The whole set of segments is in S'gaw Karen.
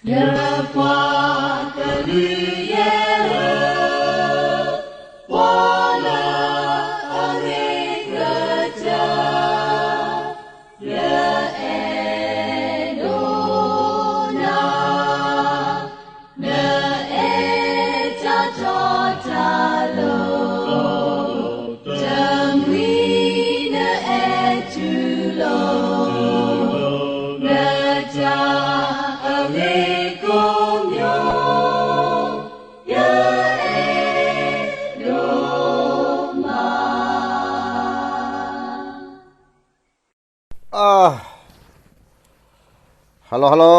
ယပှၤကလုာ်ယဲၢ်ဧၢ, ပှၤလၢအဂ့ၤကစၢ် ယအဲၣ်ဒိးနၤ, နအဲၣ်တၢ်တီတၢ်လိၤ, တမှံၤနအဲၣ်တူၢ်လိာ်, နတၢ်အဂ့ၤကိးမံၤ, ယအဲၣ်ဒိးမး. Hello hello,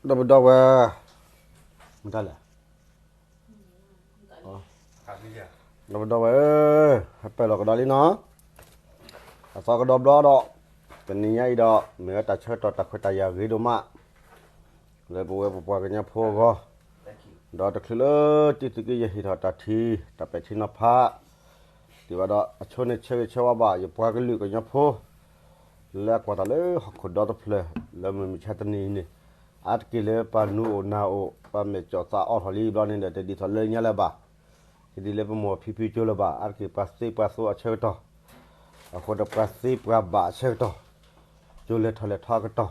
ဒီပုၢ်ဒီဝဲၢ်, မတၤလဲၣ်, ဒီပုၢ်ဒီဝဲၢ်ဧၢ, ဟဲပၢၢ်လီၤကဒီးလံနီၤ, အသီကဒီးဘျီဒီး, တနံၤညါအံၤဒီး မ့ၢ်ဝဲတၢ်ဆၢကတီၢ်တၢ်ခွဲးတၢ်ယာ်ဂ့ၤဒိၣ်မး လၢပဝဲပပှၤကညီဖိအဂီၢ်, ဒီးတချုးလၢတံသုးက့ယဲၢ်ဟ့ၣ်ထီၣ်တၢ်ထံၣ် တၢ်ပဲာ်ထံနီၤဖး, ဒ်ဘၣ်ဒီးအဆိန့ၣ်ဆၢဂ့ၤဆၢဝါဘၣ် ယပှၤကလုာ်ကညီဖိ လၢအကွၢ်တၢ်လၢဟီၣ်ခိၣ်ဒီတဖျၢၣ် လၢမုၢ်မဆါတနံၤအံၤန့ၣ်, အါတက့ၢ်လၢပှၤနူၤအိၣ်နၤအိၣ် ပှၤမဲာ်ကၠီၣ်သးအိးထီၣ်လံဘျီန့ၣ်ဒီး တဒ်သိးလၢညါလၢၤဘၣ်, တဒ်လၢပမိၢ်ဖံဖုကၠိလၢၤဘၣ်, အါတက့ၢ်ပှၤသ့ပှၤသိအဆၢကတီၢ်, အဃိဒီးပှၤသ့ပှၤဘၣ်အဆၢကတီၢ်, ကၠိလဲၤထီၣ်လဲၤထီအကတီၢ်,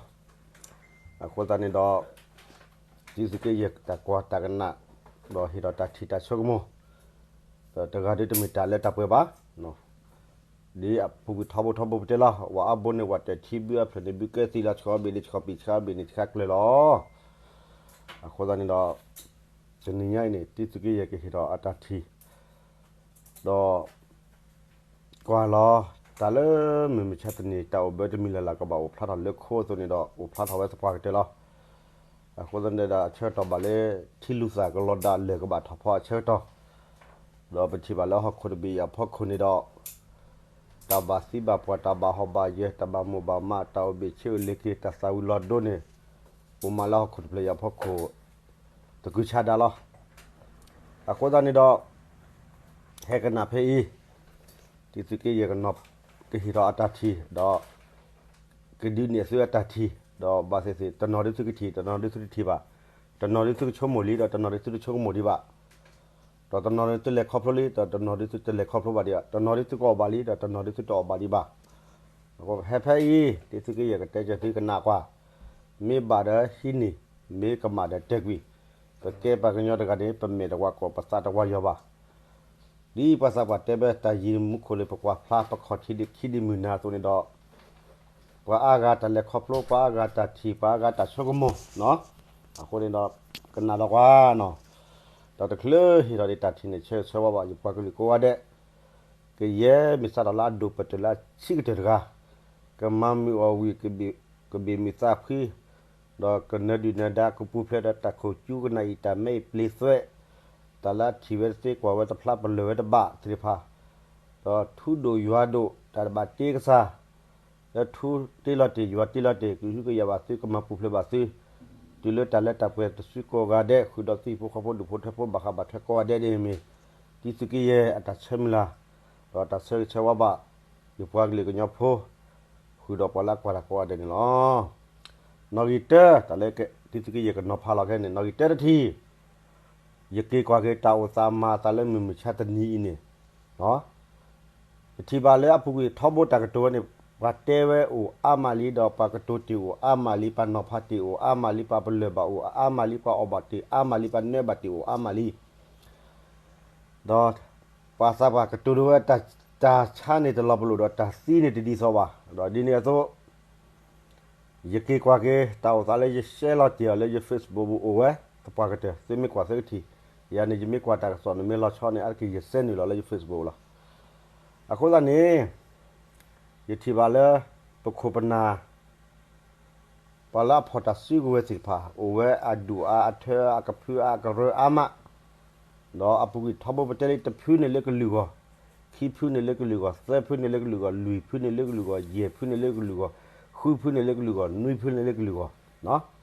အဃိသတးန့ၣ်ဒီး တံသုးက့ယဲၢ်တၢ်ကွၢ်တၢ်ကနၣ်, ဒီးဟ့ၣ်ထီၣ်တၢ်ထံၣ်တၢ်ဆိကမိၣ်, ဒီးတဂၤဒုးတမ့ၢ်တၢ်လၢတၢ်ပှဲၤဘၣ်, ဒ်အပူၤကွံာ်ထီဘိထီဘိပတဲလီၤ, ဝဲအါဘိန့ၣ် ဝဲတဲာ်ထံဘုအဖျၢၣ်န့ၣ် ဘုကဲသံလီၤ ဆှီဘ့ၣ်န့ၣ် ဆှီပံၤ ဆှီဘ့ၣ်န့ၣ် ဆှီကျၢၤလီၤ. အဃိသတးန့ၣ်ဒီး တနံၤညါအံၤန့ၣ် တံသုးက့ယဲၢ်ကဟ့ၣ်ထီၣ်အတၢ်ထံၣ်, ဒီး ကွၢ်လီၤ, တၢ်လၢမုၢ်မဆါတနံၤ တၢ်အိၣ်ဘၢတမံၤလၢ်လၢ်ကဘၣ်အိၣ်ဖျါထီၣ်လၢခိအသိးန့ၣ်ဒီး အိၣ်ဖျါထီၣ်ဝဲသပှၢ်ကတၢၢ်လီၤ. အဃိသတးန့ၣ်ဒီး အဆၢကတီၢ်ဘၣ်လၢ ထံလူၤသၣ်ကလီၤဒၣ်လၢာ်ကဘၣ်ထီၣ်ဖီအဆၢကတီၢ်, ဒီးပထံၣ်ဘၣ်လၢဟီၣ်ခိၣ်တဘ့ၣ်အံၤအဖီခိၣ်န့ၣ်ဒီး တၢ်ဘၣ်သံဘၣ်ပှၢ် တၢ်ဘၣ်ဟီၣ်ဘၣ်ယၢၤ တၢ်ဘၣ်မိၢ်ဘၣ်မး တၢ်အိၣ်ဘ့ၣ်ဆ့အိၣ်လ့ၤက့ၤ တၢ်သၣ်ဝံၤလီၤဒိန့ၣ် အိၣ်မးလၢဟီၣ်ခိၣ်တဖျၢၣ်အံၤအဖီခိၣ် သကုၤဆးဒးလီၤ. အဃိသတးန့ၣ်ဒီး ဟဲကနၣ်ဖဲအံၤ တံသုးက့ယဲၢ်ကနီၤ ကဟ့ၣ်ထီၣ်အတၢ်ထံၣ် ဒီး ကဒုးနဲၣ်သုအတၢ်ထံၣ် ဒီးဘၣ်သ့ၣ်သ့ၣ် တနီၤဒုးသုကထံၣ် တနီၤဒုးသုတထံၣ်ဘၣ်, တနီၤဒုးသုကဆိကမိၣ်လံ ဒီးတနီၤဒုးသုတဆိကမိၣ်ဒံးဘၣ်, ဒီးတနီၤဒုးသုလဲၤခီဖျိလံ ဒီးတနီၤဒုးသုတလဲၤခီဖျိဘၣ်ဒံးဘၣ်, တနီၤဒုးသုတအီၣ်ဘၣ်လံဘၣ်. ဟဲဖဲအံၤ တံသုးက့ယဲၢ်ကတဲကၢၤသုကနၣ်ကွၢ်, မ့ၢ်ဘၣ်ဒီးဟံးန့ၢ်, မ့ၢ်ကမၣ်ဒီးတဲာ်ကွံာ်, ပကဲပှၤကညီတဂၤန့ၣ် ပမဲာ်တဝါကိး ပသးတဝါယီၤဘၣ်. ဒ်ပှၤသးပှၢ်တဲဘၣ် တၢ်ယံၤမူခိၣ်လၢပကွၢ်ဖျါ ပခီၣ်ထံးဒံးခံဒံးမုၢ်နၤအသိးန့ၣ်ဒီး ပှၤအါဂၤတၢ်လဲၤခီဖျိ ပှၤအါဂၤတၢ်ထံၣ် ပှၤအါဂၤတၢ်ဆိကမိၣ်, အဃိန့ၣ်ဒီး ကနၣ်ဒီးကွၢ်နီၤ, ဒီးတချုးဟ့ၣ်ထီၣ်ဒံးတၢ်ထံၣ်န့ၣ် ဆၢဂ့ၤဆၢဝါဘၣ် ယပှၤကလုာ်ကိးဂၤဒဲး, ကယဲၢ်မ့ၢ်စးထီၣ်လၢအဒိၣ်ပတၢၢ်လၢအဆံးကတၢၢ်တဂၤ, ကမၤမုာ်အီၣ်ဝံၤ ကဘ့ၣ်မုာ်သးဖှံ, ဒီးကနၢၤဒုၣ်နၢၤဒါ ကပူၤဖျဲးဒီးတၢ်ခိၣ်ကၠူကနၣ်အံၤ တၢ်မဲအံၤပျ့ၤသွဲး, တၢ်လၢအထံၣ်ဝဲတသ့ ကွၢ်ဝဲတဖျါ ပလၢၢ်ဝဲတဘၣ်သ့ၣ်တဖၣ်, ဒီးထူဒိၣ်ယွၤဒိၣ် တၢ်တဘၣ်တ့ကစၢ်, လၢထူတ့လီၤတ့ၢ် ယွၤတ့လီၤတ့ၢ် ကဟုကယာ်ဘၣ်သု ကမၤပူၤဖျဲးဘၣ်သု, တုၤလၢတၢ်လၢတၢ်ပှဲၤတစုကိးဂၤဒဲး ဃုာ်ဒီးသံၣ်ဖိဃီဖိ ဒူၣ်ဖိထၢဖိ ဘၣ်ဃးဘၣ်ထွဲကိးဂၤဒဲးန့ၣ်မ့ၢ် တံသုးက့ယဲၢ်အတၢ်ဆၢမုၢ်လၢ်, ဒီးတၢ်ဆၢဂ့ၤဆၢဝါဘၣ် ယပှၤကလုာ်ကညီဖိ ဃုာ်ဒီးပှၤလၢအကွၢ်တၢ်ကိးဂၤဒဲးန့ၣ်လီၤ. နီၣ်ဂံၢ်တၢ တၢ်လၢတံသုးက့ယဲၢ်ကနီၤဖးလီၤခဲန့ၣ် နီၣ်ဂံၢ်တၢတထံၣ် ယက့ၤကွၢ်က့ၤတၢ်အိၣ်သးမၤအသးလၢမုၢ်မဆါတနံၤအံၤန့ၣ်, ပထံၣ်ဘၣ်လၢအပူၤကွံာ်ထီဘိတၢ်ကတိၤဝဲန့ၣ် ပှၤတဲဝဲအိၣ်အါမးလံ ဒီးပှၤကတိၤတ့ၢ်အိၣ်အါမးလံ ပှၤနီၤဖးတ့ၢ်အိၣ်အါမးလံ ပှၤပလၢၢ်ဘၣ်အိၣ်အါမးလံ ပှၤအီၣ်ဘၣ်တ့ၢ်အါမးလံ ပှၤနၢဘၣ်တ့ၢ်အိၣ်အါမးလံ ဒီးပှၤသးပှၢ်ကတိၤဒိဝဲ တၢ်ဆါန့ၣ်တလီၤပလိာ်ဒီးတၢ်သံန့ၣ်တဒ်သိးဘၣ်. ဒီးဒ်န့ၣ်အသိး ယက့ၤကွၢ်က့ၤ တၢ်အိၣ်သးလၢယရှဲလီၤတ့ၢ်အီၤလၢယ Facebook ပူၤအိၣ်ဝဲ သပှၢ်ကတၢၢ် သုမ့ၢ်ကွၢ်သုကထံၣ်, ယၤန့ၣ် ယမ့ၢ်ကွၢ်တၢ်ကစီၣ်န့ၣ်မ့ၢ်လီၤဆီန့ၣ် အါတက့ၢ်ယစဲနုာ်လီၤလၢယ Facebook လီၤ. အဃိသတးန့ၣ် ယထံၣ်ဘၣ်လၢ ပခိၣ်ပနၢ် ပှၤလၢအဖီၣ်တၢ်စုကဝဲၤသ့ၣ်တဖၣ် အိၣ်ဝဲအဒူၣ်အါ အထၢအါ အကဖုအါ အကရၢအါမး, ဒီးအပူၤကွံာ်ထီဘိပတဲလံ တဖုန့ၣ်လၢကလုာ်ဂီၢ်, ခံဖုန့ၣ်လၢကလုာ်ဂီၢ်, သၢဖုန့ၣ်လၢကလုာ်ဂီၢ်, လွံၢ်ဖုန့ၣ်လၢကလုာ်ဂီၢ်, ယဲၢ်ဖုန့ၣ်လၢကလုာ်ဂီၢ်, ဃုဖုန့ၣ်လၢကလုာ်ဂီၢ်, နွံဖုန့ၣ်လၢကလုာ်ဂီၢ်, ဒီ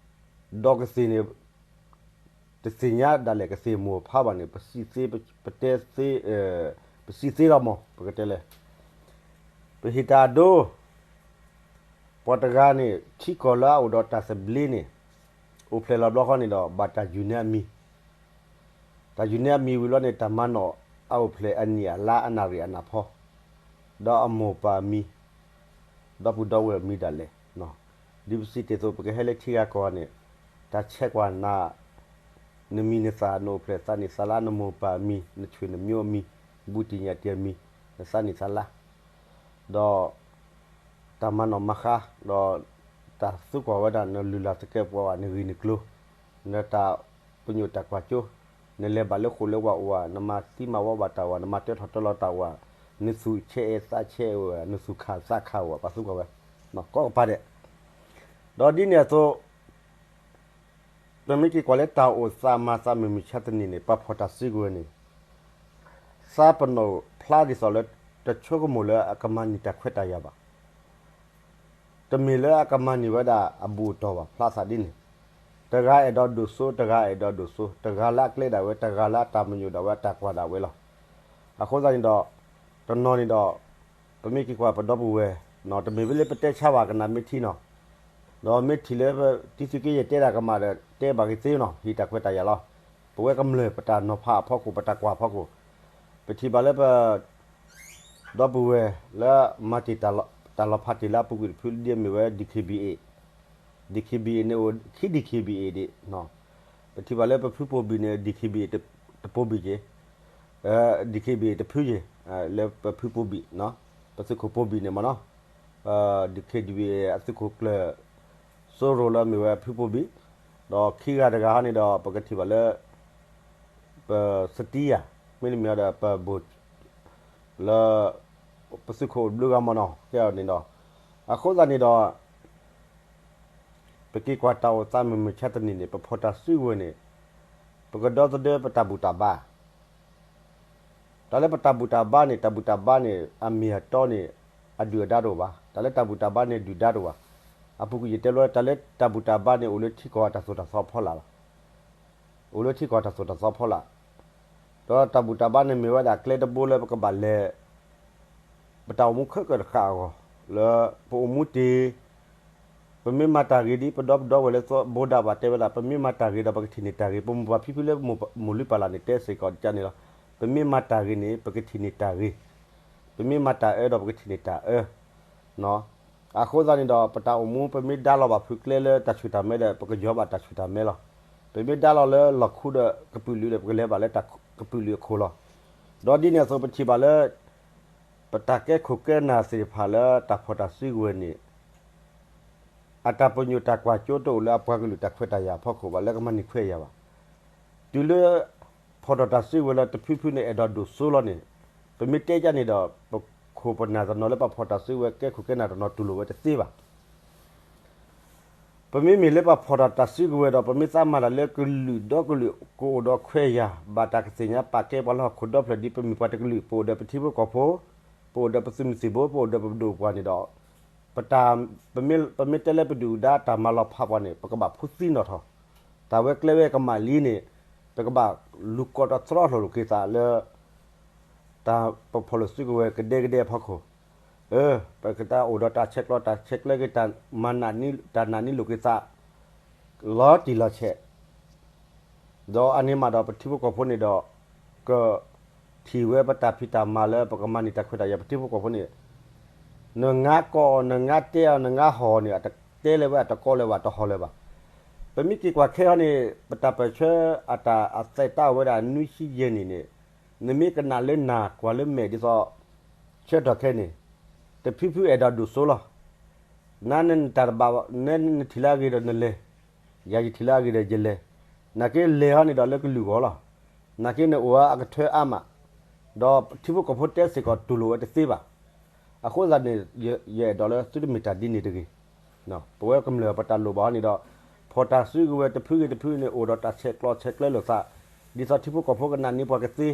း တဘျီဘျီန့ၣ်ဒီး ဒီးကသ့ၣ်န့ၣ် တသ့ၣ်ညါဒၣ်လဲာ်ကသ့ၣ်မိၢ်ဖးဘၣ်န့ၣ် ပစံးသ့ ပတဲသ့ ပ စံးသ့လီၤမး ပကတဲလဲၣ်, ပဟ့ၣ်တၢ်အဒိ ပှၤတဂၤန့ၣ် ထံကီၢ်လၢအအိၣ်ဒီးတၢ်သဘျ့န့ၣ် အိၣ်ဖျဲၣ်လီၤဘျီဃီန့ၣ်ဒီး ဘၣ်တၢ်ယုၢ်န့ၢ်အမံၤ, တၢ်ယုၢ်န့ၢ်အမံၤဝံၤလီၤန့ၣ် တၢ်မၤနီၣ်အအိၣ်ဖျဲၣ်အနံၣ်အလါအနၣ်ရံၣ်အနၢ်ဖီ, ဒီးအမိၢ်ပၢ်အမံၤ, ဒီပုၢ်ဒီဝဲၢ်အမံၤဒၣ်လဲာ်, ဒ်ပစံးတ့ၢ်အသိး ပကဟဲလၢထံဂၤကီၢ်ဂၤန့ၣ် တၢ်ဆဲးကွၢ်နၤ နမံၤနသၣ် နအိၣ်ဖျဲၣ်သးနံၣ်သးလါ နမိၢ်ပၢ်အမံၤ နဆွေနမျိုးအမံၤ ဘူးတံၢ်ညၣ်တံၢ်အမံၤ နသးနံၣ်သးလါ, ဒီး တၢ်မၤနီၣ်မၤဃါ, ဒီးတၢ်သံကွၢ်ဝဲဒၣ် နလုၢ်လၢ်သကဲးပဝး နဂ့ၢ်နကျိၤ, နတၢ်ပညိၣ်တၢ်ကွၢ်စိ, နလဲၤဘၣ်လၢဃိာ်လၢဝၤအိၣ်ဧါ, နမၤသံမၤဝီဘၣ်တၢ်အိၣ်ဧါ, နမၤတၢထီၣ်တၢလီၤတၢ်အိၣ်ဧါ, နသူၣ်ဆဲးအဲၣ်သးဆဲးအဲၣ်ဧါ, နသူၣ်ခၣ်သးခၣ်ဧါ, ပှၤသံကွၢ်ဝဲ ကိးကပၤဒဲး, ဒီးဒ်န့ၣ်အသိး ပမ့ၢ်က့ၤကွၢ်လၢတၢ်အိၣ်သးမၤသးမုၢ်မုၢ်ဆါတနံၤန့ၣ် ပှၤဖီၣ်တၢ်စုကဝဲၤန့ၣ် သးပနီၣ်ဖျါဒ်သိးလၢ တဆိကမိၣ်လၢအကမၤန့ၢ်တၢ်ခွဲးတၢ်ယာ်ဘၣ်. တမ့ၢ်လၢအကမၤန့ၢ်ဝဲဒၣ်အဘူၣ်အတီၢ်ဘၣ် ဖျါသးဒ်န့ၣ်, တဂၤအဲၣ်ဒိးဒိၣ်စိ တဂၤအဲၣ်ဒိးဒိၣ်စိ, တဂၤလၢအကျဲဒၣ်ဝဲ တဂၤလၢအတၢ်မညိၣ်ဒၣ်ဝဲ အတၢ်ကွၢ်ဒၣ်ဝဲလီၤ. အဃိသတးန့ၣ်ဒီး တနီၤန့ၣ်ဒီး ပမ့ၢ်က့ၤကွၢ်ပဒီပုၢ်ဝဲၢ် တမ့ၢ်ဝဲလၢပတဲဆါဘၣ်ကနၣ်မ့ၢ်ထံနီၤ, ဒီးမ့ၢ်ထံၣ်လၢ တံၤသုးက့ယဲၢ်တဲဒၣ်ကမၣ်ဒီး တဲဘၣ်ဂ့ၤသ့နီၤ ဟ့ၣ်တၢ်ခွဲးတၢ်ယာ်လီၤ. ပဝဲကမျၢၢ်ပတၢ်နီၤဖးအဖီခိၣ် ပတၢ်ကွၢ်အဖီခိၣ် ပထံၣ်ဘၣ်လၢပ ဒီပုၢ်ဝဲၢ်လၢမၤတ့ၢ်တၢ်လီၤဖးတ့ၢ်လၢအပူၤကွံာ်တဖုဒ်အမ့ၢ်ဝဲ ဒီးခ့ဘံၣ်အ့ၣ်, ဒီးခ့ဘံၣ်အ့ၣ်န့ၣ်အိၣ်ခံ ဒီးခ့ဘံၣ်အ့ၣ်ဒံး, ပထံၣ်ဘၣ်လၢပဖုပိာ်ဘံၣ်န့ၣ် ဒီးခ့ဘံၣ်အ့ၣ်တပိာ်ဘံၣ်က့ၤ, ဒီးခ့ဘံၣ်အ့ၣ်တဖုယ့ၤ, လၢပဖုပိာ်ဘံၣ်, ပသုးခိၣ်ပိာ်ဘံၣ်န့ၣ်မ့ၢ်နီၤ, ဒီးခ့ဘံၣ်အ့ၣ်အသုးခိၣ်ကျၢၢ် စိရိၤလၢအမ့ၢ်ဝဲဖုပိာ်ဘံၣ်, ဒီးခံဂၤတဂၤဟီန့ၣ်ဒီး ပကထံၣ်ဘၣ်လၢ ပစတံယၤ, မ့တမ့ၢ်ဒီးပဘိၣ် လၢ ပသုးခိၣ်အိၣ်တဘျုးဂၤမ့ၢ်နီၤ ကဲအီၤန့ၣ်ဒီး, အဃိသတးန့ၣ်ဒီး ပက့ၤကွၢ်တၢ်အိၣ်သးမုၢ်မုၢ်ဆါတနံၤန့ၣ် ပဖီၣ်တၢ်စုကဝဲၤန့ၣ် ပကဒီသဒၢပတၢ်ဘူၣ်တၢ်ဘါ တၢ်လၢပတၢ်ဘူၣ်တၢ်ဘါန့ၣ် တၢ်ဘူၣ်တၢ်ဘါန့ၣ် အမ့ၢ်အတီန့ၣ် အဒုၣ်အဒါတအိၣ်ဘၣ်. တၢ်လၢတၢ်ဘူၣ်တၢ်ဘါန့ၣ်ဒုၣ်ဒါတအိၣ်ဘၣ်. အပူၤကွံာ်ယတဲလီၤ တၢ်လၢတၢ်ဘူၣ်တၢ်ဘါန့ၣ် အိၣ်လၢထံကီၢ်အတၢ်သိၣ်တၢ်သီဖီလာ်လီၤ. အိၣ်လၢထံကီၢ်တၢ်သိၣ်တၢ်သီဖီလာ်, ဒီးတၢ်ဘူၣ်တၢ်ဘါန့ၣ်မ့ၢ်ဝဲဒၣ်ကျဲတဘိလၢပကဘၣ်လဲၤ ပတၢ်အိၣ်မူခဲကၢၣ်တဃာ်အဂီၢ် လၢပအိၣ်မူတ့ၢ် ပမ့ၢ်မၤတၢ်ဂ့ၤဒ်ပဒီပုၢ်ဒီဝဲၢ်လၢဘိဒၣ်ဘၣ်တဲဝဲဒၣ် ပမ့ၢ်မၤတၢ်ဂ့ၤဒီးပကထံၣ်န့ၢ်တၢ်ဂ့ၤ, ပမိၢ်ပၢ်ဖံဖုလၢမိၢ်လုၢ်ပၢ်လၢ်န့ၣ် တဲစ့ၢ်ကီးဒ်န့ၣ်လီၤ. ပမ့ၢ်မၤတၢ်ဂ့ၤန့ၣ် ပကထံၣ်န့ၢ်တၢ်ဂ့ၤ, ပမ့ၢ်မၤတၢ်အၢဒီးပကထံၣ်န့ၢ်တၢ်အၢ အဃိသတးန့ၣ်ဒီး ပတၢ်အိၣ်မူ ပမ့ၢ်ဒါလီၤဘၣ်ဖုကျဲလၢတၢ်ဆူၣ်တၢ်မဲဒီး ပကယီၤဘၣ်တၢ်ဆူၣ်တၢ်မဲလီၤ. ပမ့ၢ်ဒါလီၤလၢလီၢ်ခူဒီးကပုာ်လုာ်ဒီး ပကလဲၤဘၣ်လၢကပုာ်လုာ်အခိၣ်လီၤ. ဒီးဒ်န့ၣ်အသိးပထံၣ်ဘၣ်လၢ ပတၢ်ကဲခိၣ်ကဲနၢ်သ့ၣ်တဖၣ်လၢတၢ်ဖီၣ်တၢ်စုကဝဲၤန့ၣ် အတၢ်ပညိၣ်တၢ်ကွၢ်စိတအိၣ်လၢအပှၤကလုာ်တၢ်ခွဲးတၢ်ယာ်အဖီခိၣ်ဘၣ် လၢကမၤန့ၢ်ခွဲးယာ်ဘၣ်. တုၤလၢ ဖီၣ်ထီၣ်တၢ်စုကဝဲၤလၢတဖုဖုန့ၣ် အဲၣ်ဒိးဒိၣ်စိလီၤန့ၣ်, ပမ့ၢ်တဲကန့ၣ်ဒီး ပခိၣ်ပနၢ်တနီၤလၢပဖီၣ်တၢ်စုကဝဲၤ ကဲခိၣ်ကဲနၢ်တနီၤတူၢ်လိာ်ဝဲတသ့ဘၣ်. ပမ့မ့ၢ်လၢပဖီၣ်ထီၣ်တၢ်စုကဝဲၤဒီး ပမ့ၢ်သးမၤတၢ်လၢကလုာ်ဒီကလုာ်ကအိၣ်ဒီးခွဲးယာ် ဘၣ်တၢ်ကသ့ၣ်ညါပာ်ကဲပှၤလၢဟီၣ်ခိၣ်ဒီဖျၢၣ်ဒ်ပမ့ၢ်ပှၤတကလုာ် ပအိၣ်ဒီးပထံဖိကီၢ်ဖိ, ပအိၣ်ဒီးပသုးမုၢ်သံၣ်ဘိ, ပအိၣ်ဒီးပဒိၣ်ပပှၢ်န့ၣ်ဒီး ပမ့ၢ်တဲလၢပဒုၣ်ပဒါတၢ်မၤလီၤဖးပှၤန့ၣ် ပကဘၣ်ဖှူသံနီၣ်ထီၣ်, တၢ်ဝဲကျဲဝဲကမၣ်လံန့ၣ် ပကဘၣ်လူၤကိးတြီလိာ်က့ၤသးလၢ တၢ်ပဖီၣ်လိာ်စုကဝဲၤကဒဲကဒဲအဖီခိၣ်, အၢ ပကတၢ်အိၣ်ဒီးတၢ်ဆဲးကျိးတၢ်ဆဲးကျၢက့ၤ တၢ်နာ်န့ၢ်လိာ်က့ၤသး လီၤတံၢ်လီၤဆဲး ဒီးအန့ၣ်မးဒီးပထံဖိကီၢ်ဖိန့ၣ်ဒီး ကထံၣ်ဝဲပတၢ်ဖံးတၢ်မၤလၢပကမၤန့ၢ်တၢ်ခွဲးတၢ်ယာ်ပထံဖိကီၢ်ဖိန့ၣ်, နငါကိးအီၤ နငါတဲအီၤ နငါဟီၣ်အီၤန့ၣ် အတတဲလၢၤဝဲ အတကိးလၢၤဘၣ် တဟီၣ်လၢၤဘၣ်. ပမ့ၢ်က့ၤကွၢ်ခဲအံၤန့ၣ် ပတၢ်ပၢၢ်ဆၢအတၢ်အသဲးတၢ်အိၣ်ဝဲဒၣ်နွံဆံယဲၢ်နံၣ်န့ၣ်, နမ့ၢ်ကနၣ်လၢနၤကွၢ်လၢမဲာ်ဒ်သိး ဆၢထီၣ်ခဲန့ၣ်, တဖုဖုအဲၣ်ဒိးဒိၣ်စိလီၤ. နၤနတၢ်တဘၣ်, နထံၣ်လၢအဂ့ၤဒီးနလဲၤ, ယၤယထံၣ်လၢအဂ့ၤဒီးယလဲၤ, နာ်က့လဲၤဟီန့ၣ်ဒီးလၢကလုာ်ဂီၢ်လီၤ. နာ်က့နအိၣ်အကထၢအါမး, ဒီးထံဖိကီၢ်ဖိတဲစ့ၢ်ကီးတူၢ်လိာ်ဝဲတသ့ဘၣ်. အဃိသတးန့ၣ် ယအဲၣ်ဒိးလၢသုတမ့ၢ်တၢ်ဒ်န့ၣ်တဂ့ၤ. ပဝဲကမျၢၢ်ပတၢ်လိၣ်ဘၣ်ဟီန့ၣ်ဒီး ဖီၣ်တၢ်စုကဝဲၤတဖုဂ့ၤတဖုန့ၣ် အိၣ်ဒီးတၢ်ဆဲးကျိးဆဲးကျၢလိာ်သး, ဒ်သိးထံဖိကီၢ်ဖိကနၣ်န့ၢ်ပှၤကသ့,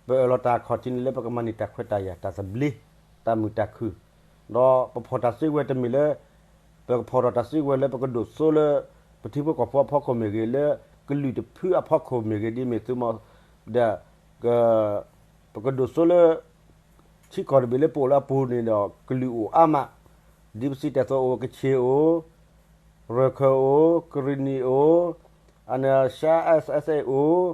ပအၢၣ်လီၤတၢ်ခီၣ်ထံးန့ၣ်လၢပကမၤန့ၢ်တၢ်ခွဲးတၢ်ယာ် တၢ်သဘျ့, တၢ်မုာ်တၢ်ခုၣ်, ဒီးပဖီၣ်တၢ်စုကဝဲၤတမ့ၢ်လၢ ပကဖီၣ်ထီၣ်တၢ်စုကဝဲၤလၢပကဒိၣ်စိလၢ ပထံဖိကီၢ်ဖိအဖီခိၣ်မ့ၢ်ဂ့ၤ, လၢကလုာ်တဖုအဖီခိၣ်မ့ၢ်ဂ့ၤ, ဒ်မ့ၢ်သုမီၤ ဒီး က ပကဒိၣ်စိလၢ ထံကီၢ်တဘ့ၣ်လၢပအိၣ်လၢအပူၤန့ၣ်ဒီး ကလုာ်အိၣ်အါမး, ဒ်ပစံးတၢ်အသိးအိၣ် ကခ့ၣ်အိၣ်, ရၢၢ်ခၢၣ်အိၣ်, ကရံၣ်နံၣ်အိၣ်, အန့ၣ် ရှါ SSA အိၣ်,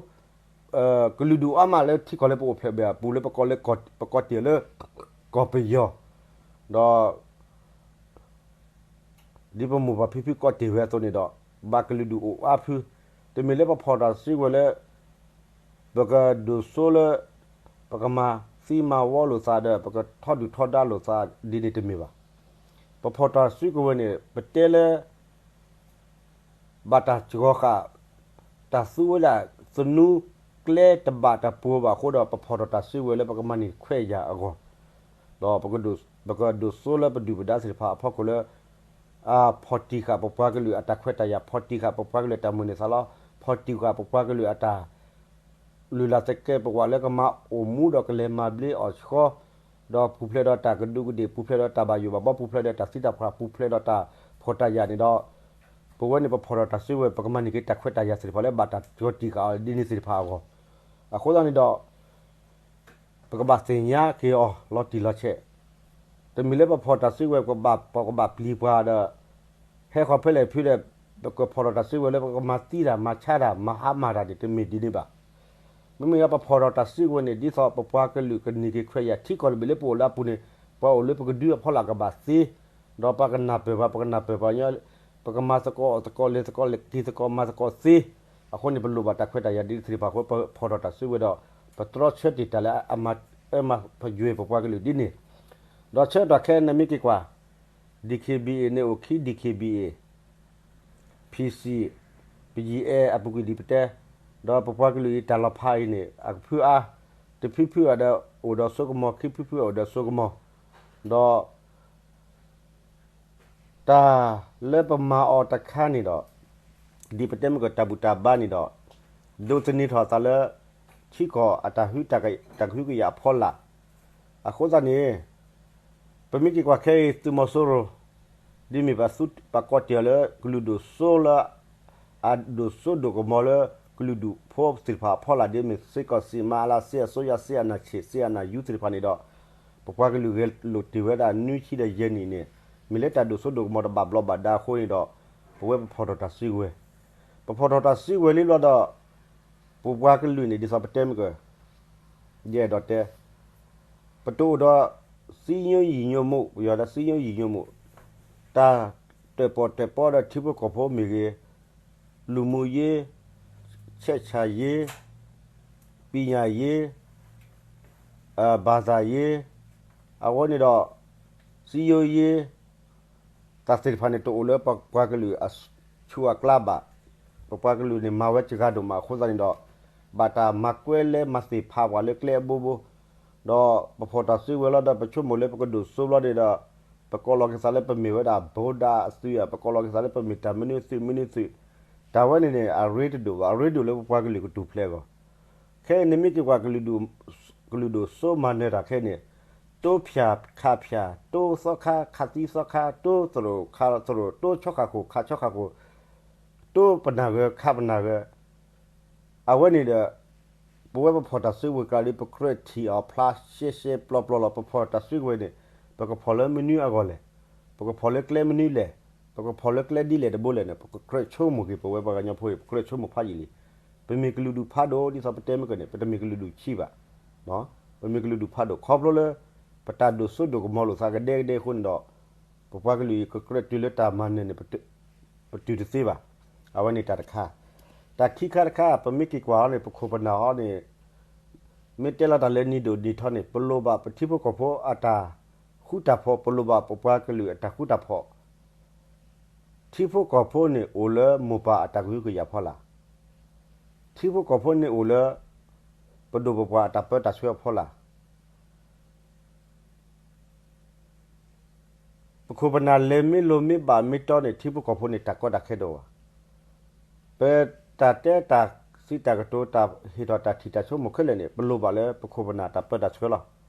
ကလုာ်ဒူၣ်အါမးလၢထံကီၢ်လၢပအိၣ်ဖျဲၣ်ဘၣ်အပူၤလၢပကိးလၢ ပကိးတ့ၢ်လၢ ကီၢ်ပယီၤ, ဒီး ဒ်ပမိၢ်ပၢ်ဖံဖုကိးတ့ၢ်ဝဲအသိးန့ၣ်ဒီး ဘၣ်ကလုာ်ဒူၣ်အိၣ်အါဖု, တမ့ၢ်လၢပဖီၣ်တၢ်စုကဝဲၤလၢ ပကဒိၣ်စိလၢ ပကမၤသံမၤဝီလိာ်သးဒီး ပကထီဒုၣ်ထီဒါလိာ်သးဒ်န့ၣ်တမ့ၢ်ဘၣ်. ပဖီၣ်တၢ်စုကဝဲၤန့ၣ် ပတဲလၢ ဘၣ်တၢ်စှီၤဃာ် တၢ်သူဝဲဒၣ်သနူကျဲတဘၣ်တၢ်ပှိၤဘၣ်အဃိဒီး ပဖီၣ်ထီၣ်တၢ်စုကဝဲၤလၢပကမၤန့ၢ်ခွဲးယာ်အဂီၢ်, ဒီး ပကဒိၣ်စိလၢပဒုၣ်ပဒါသ့ၣ်တဖၣ်အဖီခိၣ်လၢ အဖီၣ်တံၢ်ဃာ်ပပှၤကလုာ်အတၢ်ခွဲးတၢ်ယာ်, ဖီၣ်တံၢ်ဃာ်ပပှၤကလုာ်အတၢ်မုၢ်လၢ်သးလီ, ဖီၣ်တံၢ်ဃာ်ပပှၤကလုာ်အတၢ် လုၢ်လၢ်သကဲးပဝးလၢကမၤ အိၣ်မူဒီးကလဲၤမၤဘျ့အီၣ်ဆှီ, ဒီးပူၤဖျဲးဒီးတၢ်ကဒူးကဒ့ၣ်, ပူၤဖျဲးဒီးတၢ်ဘၣ်ယိၣ်ဘၣ်ဘီ, ပူၤဖျဲးဒီးတၢ်သံတၢ်ပှၢ်, ပူၤဖျဲးဒီးတၢ်ဖှီၣ်တၢ်ယာ်န့ၣ်ဒီး ပဝဲန့ၣ်ပဖီၣ်ထီၣ်တၢ်စုကဝဲၤ ပကမၤန့ၢ်က့ၤတၢ်ခွဲးတၢ်ယာ်သ့ၣ်တဖၣ်လၢဘၣ်တၢ်စှီၤတံၢ်ဃာ်အီၤဒ်န့ၣ်သ့ၣ်တဖၣ်အဂီၢ်, အဃိသတးန့ၣ်ဒီး ပကဘၣ်သ့ၣ်ညါက့ၤအီၤလီၤတံၢ်လီၤဆဲး, တမ့ၢ်လၢပဖီၣ်တၢ်စုကဝဲၤ ပကဘၣ်ပီၣ်ကဘၣ်ပျံၤပှၤဒီး ဟဲဃီၤဖဲလဲၣ်ဖုဒီး ပကဖီၣ်ထီၣ်တၢ်စုကဝဲၤလၢပကမၤသံတၢ် မၤဆါတၢ် မၤဟါမၢ်တၢ်န့ၣ် တမ့ၢ်ဒ်န့ၣ်ဘၣ်. မ့မ့ၢ်လၢပဖီၣ်ထီၣ်တၢ်စုကဝဲၤန့ၣ် ဒ်သိးပပှၤကလုာ်ကန့ၢ်က့ၤခွဲးယာ် ထံကီၢ်တဘ့ၣ်လၢပအိၣ်လၢအပူၤန့ၣ် ပှၤအိၣ်လၢပကဒုအဖီလာ်ကဘၣ်သ့, ဒီးပှၤကနၢ်ပၢၢ်ပှၤ ပကနၢ်ပၢၢ်ပှၤညီ, ပကမၤသကိးအီၣ်သကိး လဲၤသကိးလဲၤက့ၤသကိး မၤသကိးသ့, အဃိန့ၣ် ပလိၣ်ဘၣ်တၢ်ခွဲးတၢ်ယာ်ဒ်သ့ၣ်တဖၣ်အဃိ ပဖီၣ်ထီၣ်တၢ်စုကဝဲၤဒီး ပတြီဆၢတ့ၢ်တၢ်လၢအမၤအၢမၤပယွဲၢ်ပပှၤကလုာ်ဒ်န့ၣ်, ဒီးဆၢကတီၢ်ခဲအံၤနမ့ၢ်က့ၤကွၢ် DKBA န့ၣ်အိၣ်ခံ DKBA, PC, BGF အပူၤကွံာ်ဒ်ပတဲ, ဒီးပပှၤကလုာ်အံၤတၢ်လီၤဖးအံၤန့ၣ် အကဖုအါ, တဖုဖုအံၤဒီးအိၣ်ဒီးစိကမီၤ, ခံဖုဖုအံၤအိၣ်ဒီးစိကမီၤ, ဒီး တၢ်လၢပမၤအီၤတခါန့ၣ်ဒီး ဒ်ပတဲမ့ၢ်ကတၢ်ဘူၣ်တၢ်ဘါန့ၣ်ဒီး ဒိးသန့ၤထီၣ်အသးလၢ ထံကီၢ်အတၢ်ဟု တၢ်ကဟုကယာ်အဖီလာ်, အဃိသတးန့ၣ် ပမ့ၢ်က့ၤကွၢ်ခဲအံၤ သုးမီၤစိရိၤ ဒ်မ့ၢ်ပှၤကိးတ့ၢ်အီၤလၢ ကလုာ်ဒိၣ်စိလၢ အဒိၣ်စိဒိၣ်ကမီၤလၢ ကလုာ်ဒူၣ်ဖိသ့ၣ်တဖၣ်အဖီလာ် ဒ်မ့ၢ်စ့ၢ်ကီးစံးမါအလါ စ့အစိုးရ စ့အနၢ်ဆံး စ့အနၢ်ယူသ့ၣ်တဖၣ်န့ၣ်ဒီး ပပှၤကလုာ်ဂဲၤလိာ်တ့ၢ်ဝဲဒၣ်နွံဆံဒီးယဲၢ်နံၣ်န့ၣ် မ့ၢ်လၢတၢ်ဒိၣ်စိဒိၣ်ကမီၤတဘၣ်ဘျီးဘၣ်ဒါအဃိန့ၣ်ဒီး ပဝဲပဖီၣ်ထီၣ်တၢ်စုကဝဲၤ, ပဖီၣ်ထီၣ်တၢ်စုကဝဲၤလံဘျီဒီး ပပှၤကလုာ်န့ၣ် ဒ်သိးပတဲမ့ၢ်က ယအဲၣ်ဒိးတဲ ပတအိၣ်ဒီး စည်းရုံးညီညွတ်မှု, ပယီၤဒီး စည်းရုံးညီညွတ်မှု, တၢ်တၢၣ်ပီၣ်တၢၣ်ပီဒီးထံဖိကီၢ်ဖိမ့ၢ်ဂ့ၤ, လူမှုရေး, ဆက်ဆံရေး, ပညာရေး, ဘာသာရေး, အဝဲန့ၣ်ဒီး စည်းရုံးရေး တၢ်သ့ၣ်တဖၣ်န့ၣ် တအိၣ်လၢပပှၤကလုာ်အဆူၣ်အကျါဘၣ်. ပပှၤကလုာ်န့ၣ် မၤဝဲစှၤဒိၣ်မးအဃိသတးန့ၣ်ဒီး ဘၣ်တၢ်မၤကွဲလဲမၤသ့ၣ်ဖးပှၤလၢကျဲအဘိဘိ, ဒီးပဖီၣ်တၢ်စုကဝဲၤလီၤဒီး ပဆိကမိၣ်လၢပကဒိၣ်စိဘျီန့ၣ်ဒီး ပကိးလီၤက့ၤသးလၢပမ့ၢ်ဝဲဒၣ် ဗုဒ္ဓ အသုးဧါ, ပကိးလီၤက့ၤသးလၢပမ့ၢ်တၢ်မနုၤသုးမနုၤသုး, တၢ်ဝဲန့ၣ်န့ၣ် အရ့တဒိၣ်ဘၣ်, အရ့ဒိၣ်လၢပပှၤကလုာ်ကထူၣ်ဖျဲးအဂီၢ်. ခဲအံၤနမ့ၢ်က့ၤကွၢ် ကလုာ်ဒိၣ်စိမၤနၢၤတၢ်ခဲအံၤန့ၣ် တိဖၠၣ်ခးဖၠၣ်, တိသီခါခးသံသီခါ, တိသရိာ်ခးသရိာ်, တိဆီခးခိၣ်ခးဆီခးခိၣ်, တိပနၢ်ဂၢၤခးပနၢ်ဂၢၤ, အဝဲန့ၣ်ဒီး ပဝဲပဖီၣ်တၢ်စုကဝဲၤကျါဒီး ပကြၢးထံၣ်အီၤဖျါရှဲရှဲပျီပျီလီၤ. ပဖီၣ်တၢ်စုကဝဲၤန့ၣ် ပကဖီၣ်လၢမနုၤအဂီၢ်လဲၣ်. ပကဖီၣ်လၢကျဲမနုၤလဲၣ်. ပကဖီၣ်လၢကျဲဒ်လဲၣ်တဘိလဲၣ်န့ၣ် ပကြၢးဆိကမိၣ်က့ၤ ပဝဲပှၤကညီဖိအံၤ ပကြၢးဆိကမိၣ်ဖးယံာ်လံ. ပမ့ၢ်ကလုာ်ဒူၣ်ဖးဒိၣ် ဒ်သိးပတဲမ့ၢ်ကန့ၣ် ပတမ့ၢ်ကလုာ်ဒူၣ်ဆံးဘၣ်. ပမ့ၢ်ကလုာ်ဒူၣ်ဖးဒိၣ် ခီဖျိလၢ ပတၢ်ဒိၣ်စိဒိၣ်ကမီၤလိာ်သးကဒဲကဒဲအဃိန့ၣ်ဒီး ပပှၤကလုာ်အံၤကကြၢးတုၤလၢတၢ်မၤနၢၤန့ၣ် ပတုၤတသ့ဘၣ်. အဝဲန့ၣ်တၢ်တခါ. တၢ်ခံခါတခါ ပမ့ၢ်က့ၤကွၢ်အီၤန့ၣ် ပခိၣ်ပနၢ်အီၤန့ၣ် မ့ၢ်တဲလီၤတၢ်လၢနံၤဒိၣ်နံၤထီန့ၣ် ပလိၣ်ဘၣ်ပထံဖိကီၢ်ဖိအတၢ်ဃူတၢ်ဖိး, ပလိၣ်ဘၣ်ပပှၤကလုာ်အတၢ်ဃူတၢ်ဖိး. ထံဖိကီၢ်ဖိန့ၣ်အိၣ်လၢမိၢ်ပၢ်အတၢ်ကဟုကယာ်ဖီလာ်. ထံဖိကီၢ်ဖိန့ၣ်အိၣ်လၢ ပဒိၣ်ပပှၢ်အတၢ်ပၢတၢ်ဆှၢအဖီလာ်. ပခိၣ်ပနၢ်လဲၤမ့ၢ်လိၤမ့ၢ်ဘၣ်မ့ၢ်တီန့ၣ် ထံဖိကီၢ်ဖိန့ၣ် တၢ်ကီတၢ်ခဲတအိၣ်ဘၣ်. ပတၢ်တဲတၢ်စံးတၢ်ကတိၤ တၢ်ဟ့ၣ်ထီၣ်တၢ်ထံၣ်တၢ်ဆိကမိၣ်ခဲလၢာ်န့ၣ် ပလိၣ်ဘၣ်လၢပခိၣ်ပနၢ်တၢ်ပၢတၢ်ဆှၢလီၤ.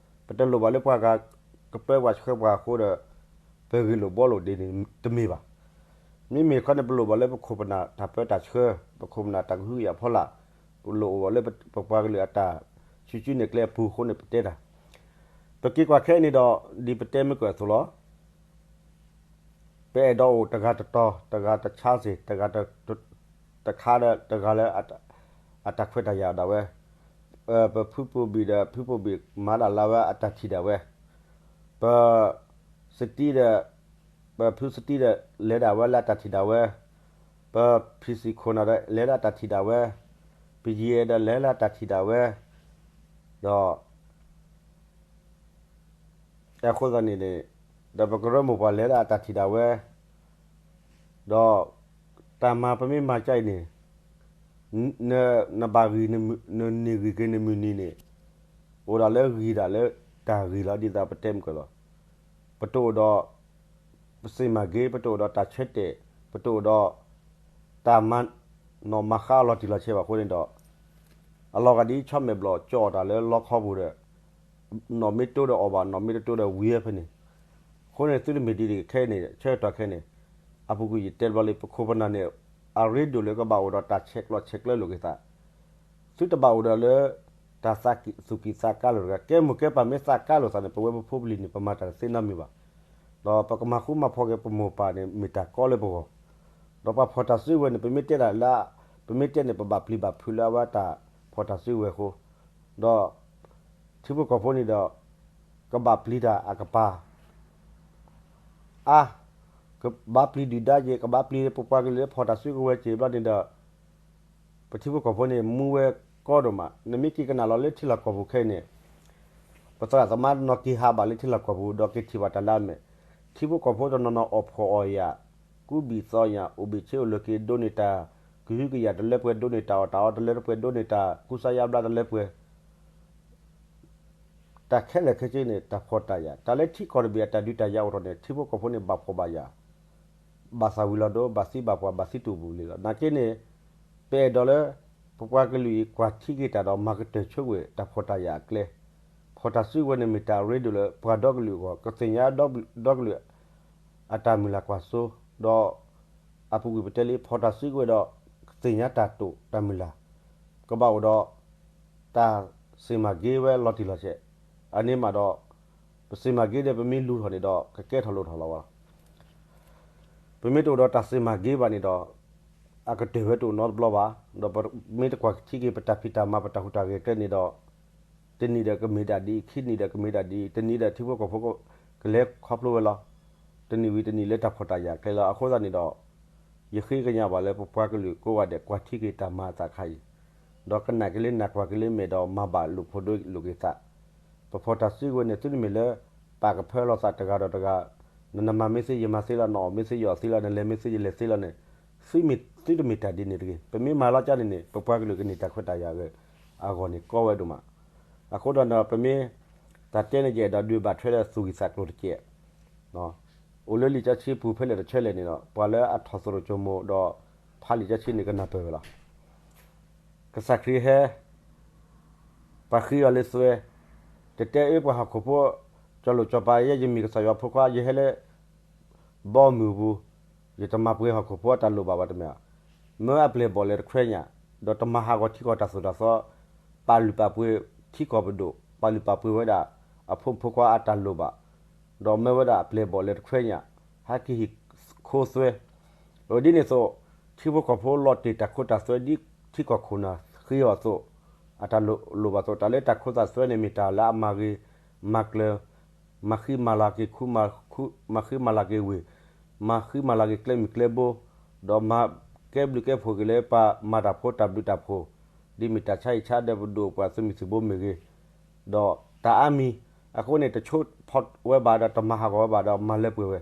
ပတလိၣ်ဘၣ်လၢပှၤဂၤကပၢပှၤဆှၢပှၤအဃိဒီး ပဂ့ၢ်လိာ်ဘှီလိာ်ဒ်န့ၣ်တမ့ၢ်ဘၣ်. မ့မ့ၢ်ခီန့ၣ် ပလိၣ်ဘၣ်လၢပခိၣ်ပနၢ်တၢ်ပၢတၢ်ဆှၢ, ပခိၣ်ပနၢ်တၢ်ကဟုကယာ်ဖီလာ်, ပလိၣ်အိၣ်ဘၣ်လၢပပှၤကလုာ်အတၢ် ဆူၣ်ဆူၣ်န့ၣ်ကျဲအပူၤအဃိန့ၣ် ပတဲတၢ်, ပက့ၤကွၢ်ခဲအံၤန့ၣ်ဒီး ဒ်ပတဲမုၢ်ကၢၢ်အသိးလီၤ. ပအဲၣ်ဒိးအိၣ်တဂၤတတီၤ တဂၤတဆါစ့ၢ် တဂၤတခါဒီးတဂၤလၢ အတၢ်ခွဲးတၢ်ယာ်ဒၣ်ဝဲ, ပဖုပိာ်ဘံၣ်ဒီးဖုပိာ်ဘံၣ်မၤဒၣ်လၢဝဲအတၢ်ထံၣ်ဒၣ်ဝဲ, ပ စတံဒီး ပဖုစတံဒီး လဲၤဒၣ်ဝဲလၢအတၢ်ထံၣ်ဒၣ်ဝဲ, ပဖံးစံၣ်ခိၣ်နၢ်ဒီး လဲၤလၢအတၢ်ထံၣ်ဒၣ်ဝဲ, ပယံၤအဲၣ်ဒီး လဲၤလၢအတၢ်ထံၣ်ဒၣ်ဝဲ, ဒီး အဃိသတးန့ၣ်န့ၣ် ဒီးပကရၢမိၢ်ပှၢ်လဲၤလၢအတၢ်ထံၣ်ဒၣ်ဝဲ, ဒီးတၢ်မၤပမ့ၢ်မၤကါအံၤန့ၣ် နဘၣ်ဂံၢ် နန့ၢ်ဂံၢ်က့ၤနမုၢ်နံၤန့ၣ် အိၣ်ဒၣ်လၢဂံၢ်ဒၣ်လၢတၢ်ဂံၢ်လီၤ ဒ်သိးပတဲမုၢ်ကၢၢ်လီၤ. ပတအိၣ်ဒီး ပစံးမၤဂ့ၤ ပတအိၣ်ဒီးတၢ်ဆၢတဲာ် ပတအိၣ်ဒီး တၢ်မၤနီၣ်မၤဃါအလီၤတံၢ်လီၤဆဲးဘၣ်အဃိန့ၣ်ဒီး အလီၤဂာ်ဒ်ဆီမဲာ်ဘျီၣ်ကၠီအီၣ်တၢ်လၢလီခီပူၤဒီး နီၣ်မ့ၢ်တိဒီးအီၣ်ဘၣ် နီၣ်မ့ၢ်တတိဒီးဝံၤဝဲဖဲန့ၣ်, အဃိန့ၣ်သုတမ့ၢ်ဒ်န့ၣ်ခဲအံၤန့ၣ် ဆၢကတီၢ်ခဲအံၤန့ၣ် အပူၤကွံာ်ယတဲဘျီလံ ပခိၣ်ပနၢ်န့ၣ် အရ့ဒိၣ်လၢကဘၣ်အိၣ်ဒီးတၢ်ဆဲးကျိးဆဲးကျၢလိာ်က့ၤသး, သုတဘၣ်အိၣ်ဒီးလၢ တၢ်သူၣ်ကံၢ်သးကါလိာ်တဂၤ ကဲမိၢ်ကဲပၢ်မ့ၢ်သးကါလိာ်သးန့ၣ် ပဝဲပဖိပလံၤန့ၣ် ပမၤတၢ်တသ့နီတမံၤဘၣ်. ဒီးပကမၤဃူမၤဖိးက့ၤပမိၢ်ပၢ်န့ၣ် မ့ၢ်တၢ်ကီလၢပဂီၢ်, ဒီးပှၤဖီၣ်တၢ်စုကဝဲၤန့ၣ် ပမ့ၢ်တဲဒၣ်လၢ ပမ့ၢ်တဲန့ၣ် ပဘၣ်ပျံၤဘၣ်ဖုးလၢအဝဲတၢ်ဖီၣ်တၢ်စုကဝဲၤအဃိ, ဒီး ထံဖိကီၢ်ဖိန့ၣ်ဒီး ကဘၣ်ပျံၤတၢ်အကပၤ အါ, ကဘၣ်ပျံၤဒုၣ်ဒါက့ၤ ကဘၣ်ပျံၤပပှၤကလုာ်လၢဖီၣ်တၢ်စုကဝဲၤက့ၤဘျီန့ၣ်ဒီး ပထံဖိကီၢ်ဖိန့ၣ် မူဝဲကီဒိၣ်မး နမ့ၢ်က့ၤကနၣ်လီၤလၢထံလီၢ်ကီၢ်ပူၤခဲအံၤန့ၣ် ပသရၣ်သမါနီၢ်က့ၤဟးဘၣ်လၢထံလီၢ်ကီၢ်ပူၤ ဒီးက့ၤထံၣ်ဘၣ်တၢ်လၢအမဲာ်, ထံဖိကီၢ်ဖိတနီၤနီၤအီၣ်ဖှီၣ်အီၣ်ယာ်, ကူဘံၣ်သီညၣ် အိၣ်ဘ့ၣ်ဆ့အိၣ်လၢၤက့ၤ ဒိးန့ၢ်တၢ်ကဟုကယာ်တလၢပှဲၤ ဒိးန့ၢ်တၢ်အီၣ်တၢ်အီတလၢပှဲၤ ဒိးန့ၢ်တၢ်ကူစါယါဘျါတလၢပှဲၤ တၢ်ခဲလၢာ်ခဲဆ့န့ၣ် တၢ်ဖှီၣ်တၢ်ယာ် တၢ်လၢထံကီၢ်တဘ့ၣ်အတၢ်ဒုးတၢ်ယၤအိၣ်ထီၣ်န့ၣ် ထံဖိကီၢ်ဖိန့ၣ် ဘၣ်ဖှီၣ်ဘၣ်ယာ်, ဘၣ်သးဝံၤလီၤဒိ ဘၣ်သံဘၣ်ပှၢ် ဘၣ်သံတူၢ်ပူၤလံလီၤ. နာ်က့န့ၣ် ပအဲၣ်ဒိးလၢ ပပှၤကလုာ်အံၤ ကွၢ်ထံက့ၤတၢ်ဒီး မၤကတၢၢ်ဆိကွံာ်တၢ်ဖှီၣ်တၢ်ယာ်အကျဲ, ဖီၣ်တၢ်စုကဝဲၤန့ၣ် မ့ၢ်တၢ်အရ့ဒိၣ်လၢပှၤဒီကလုာ်အဂီၢ် ကသ့ၣ်ညါဒီကလုာ် အတၢ်မုၢ်လၢ်ကွၢ်စိ, ဒီး အပူၤကွံာ်ပတဲလံ ဖီၣ်တၢ်စုကဝဲၤဒီး ကသ့ၣ်ညါတၢ်တိာ်တၢ်မုၢ်လၢ်, ကဘၣ်အိၣ်ဒီး တၢ်စံးမၤဂ့ၤဝဲလီၤတံၢ်လီၤဆဲး, အန့ၣ်မးဒီး ပစံးမၤဂ့ၤဒီး ပမ့ၢ်လူၤထီၣ်န့ၣ်ဒီး ကကဲထီၣ်လိၣ်ထီၣ်လီၤဝဲလီၤ. ပမ့ၢ်တအိၣ်ဒီးတၢ်စံးမၤဂ့ၤဘၣ်န့ၣ်ဒီး အကတၢၢ်ဝဲတအိၣ်နီတဘျီဘၣ်, ဒီးပမ့ၢ်တကွၢ်ထံက့ၤ ပတၢ်ဖံးတၢ်မၤ ပတၢ်ဟူးတၢ်ဂဲၤကျဲန့ၣ်ဒီး တနံၣ်ဒီးကမ့ၢ်ဒၣ်ဒ်အံၤ ခံနံၣ်ဒီးကမ့ၢ်ဒၣ်ဒ်အံၤ တနံၣ်ဒီးထံဖိကီၢ်ဖိ ကလဲၤခီဖျိဝဲလီၤ. တနံၣ်ဝံၤတနံၣ်လၢတၢ်ဖှီၣ်တၢ်ယာ်ကျဲလီၤ. အဃိသတးန့ၣ်ဒီး ယဃ့ကညးဘၣ်လၢပပှၤကလုာ်ကိးဂၤဒဲး ကွၢ်ထံက့ၤတၢ်မၤအသးခါအံၤ, ဒီးကနၣ်က့ၤလၢနၢ်ကွၢ်က့ၤလၢမဲာ်ဒီး မၤဘၣ်လိာ်ဖိးဒိလိာ်က့ၤသး, ပဖီၣ်တၢ်စုကဝဲၤန့ၣ် သုတမ့ၢ်လၢ ပာ်ကဖၢလီၤသးတဂၤဒီးတဂၤ, နနမၤမ့ၢ်သ့ယမၤသ့လီၤ, နအီၣ်မ့ၢ်သ့ယအီၣ်သ့လီၤ, နလဲၤမ့ၢ်သ့ယလဲၤသ့လီၤန့ၣ်, သုတမ့ၢ်တၢ်ဒ်န့ၣ်တဂ့ၤ. ပမ့ၢ်မၤလီၤကါန့ၣ်န့ၣ် ပပှၤကလုာ်ကန့ၢ်တၢ်ခွဲးတၢ်ယာ်အဂီၢ်န့ၣ် ကီဝဲဒိၣ်မး. အဃိဒီးပမ့ၢ် တၢ်တဲန့ၣ်ယအဲၣ်ဒိးဒုးဘၣ်ထွဲလၢသူၣ်ဂံၢ်သးကျိၤတက့ၢ်. အိၣ်လၢလံာ်စီဆှံပူၤဖဲလဲၣ်တဆၢလဲၣ်န့ၣ်ဒီး ပှၤလၢအထီၣ်သရိာ်ကၠိမိၤဒီး ဖးလံာ်စီဆှံန့ၣ်ကနၢ်ပၢၢ်ဝဲလီၤ. ကစၢ်ခရံာ်ဟဲ ပှၤဃ့အီၤလၢသွဲ, တတဲအၢပှၤဟီၣ်ခိၣ်ဖိ ကၠီလိာ်ကၠီပၤ ယဲယမ့ၢ်ကစၢ်ယွၤဖိခွါ ယဟဲလၢ ဘီမုၢ်အပူၤ, ယတမၤပှဲၤဟီၣ်ခိၣ်ဖိအတၢ်လိၣ်ဘၣ်ဘၣ်တမ့ၢ်ဧါ. မၢအပျဲၢ်အဘီၣ်လဲၤတခွဲညၣ်, ဒီးတမၤဟးဂီၤထံကီၢ်တၢ်သိၣ်တၢ်သီ, ပာ်လုၢ်ပာ်ပှ့ၤထံကီၢ်ပဒိၣ်, ပာ်လုၢ်ပာ်ပှ့ၤဝဲဒၣ် အဖိမုၣ်ဖိခွါအတၢ်လိၣ်ဘၣ်, ဒီးမၢဝဲဒၣ်အပျဲၢ်အဘီၣ်လဲၤတခွဲညၣ်, ဟဲက့ၤဟံၣ်ခိသွဲ ဒ်န့ၣ်အသိး ထံဖိကီၢ်ဖိလီၤတ့ၢ်တၢ်ခိတၢ်သွဲဒ်ထံကီၢ်ခိၣ်နၢ်ဃ့အီၤအသိး, အတၢ်လိၣ်လိၣ်ဘၣ်အသိး တၢ်လၢတၢ်ခိတၢ်သွဲန့ၣ်မ့ၢ်တၢ်လၢအမၤဂ့ၤ မၤကျၢၤ, မၤဃံမၤလၤက့ၤခူ, မၤဃံမၤလၤက့ၤဝ့ၢ်, မၤဃံမၤလၤက့ၤကျဲမုၢ်ကျဲဘိ, ဒီးမၤကဲဘျုးကဲဖှိၣ်က့ၤလၢပှၤမၤတၢ်ဖိတၢ်ဘျုးတၢ်ဖှိၣ်, ဒ်မ့ၢ်တၢ်ဆါဟံၣ်ဆါဒၢးပဒိၣ်ပှၤသုးမုၢ်သုးဘိမ့ၢ်ဂ့ၤ, ဒီးတၢ်အါမံၤ, အဃိန့ၣ် တဆိဖီၣ်ဝဲဘၣ်ဒီးတမၤဟးဂီၤဝဲဘၣ်ဒီးမၤလၢပှဲၤဝဲ,